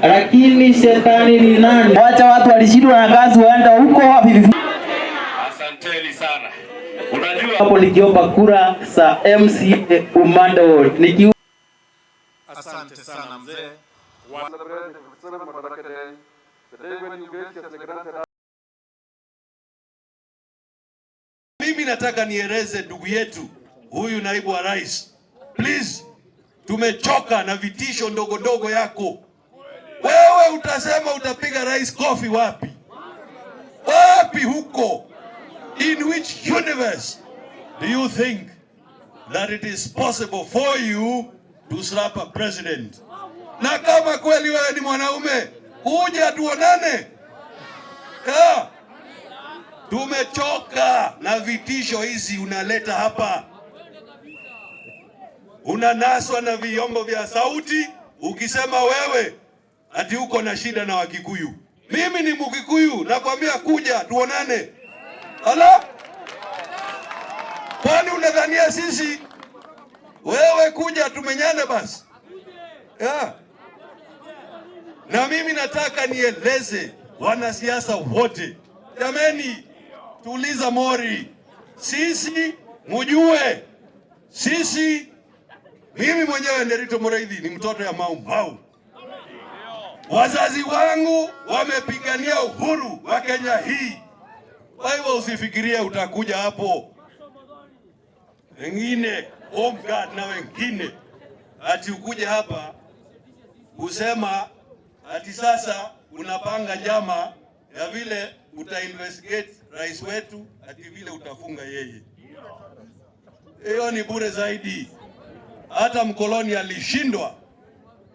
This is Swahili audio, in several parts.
Lakini shetani ni nani? Wacha watu walishindwa na kazi waenda huko wapi? Asanteni sana. Unajua Hapo nikiomba kura za MCA Umanda Ward. Asante sana mzee. Celebrate the 57th Madaraka Day, the day when you graciously granted us. Mimi nataka nieleze ndugu yetu huyu naibu wa rais, please, tumechoka na vitisho ndogo ndogo yako. Wewe utasema utapiga rais kofi wapi? Wapi huko? In which universe do you think that it is possible for you to slap a president? Na kama kweli wewe ni mwanaume, kuja tuonane. Yeah. Tumechoka na vitisho hizi unaleta hapa. Unanaswa na vyombo vya sauti ukisema wewe ati uko na shida na Wakikuyu. Mimi ni Mkikuyu, nakwambia kuja tuonane. Ala, kwani unadhania sisi wewe kuja tumenyane basi? Yeah. Na mimi nataka nieleze wanasiasa wote, jameni, tuliza mori, sisi mujue, sisi, mimi mwenyewe Nderitu Muriithi ni mtoto ya Mau Mau. Wazazi wangu wamepigania uhuru wa Kenya hii. Kwa hivyo usifikirie utakuja hapo wengine Home Guard na wengine ati ukuje hapa kusema ati sasa unapanga njama ya vile uta investigate rais wetu ati vile utafunga yeye. Hiyo ni bure zaidi. Hata mkoloni alishindwa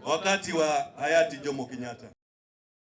wakati wa hayati Jomo Kenyatta.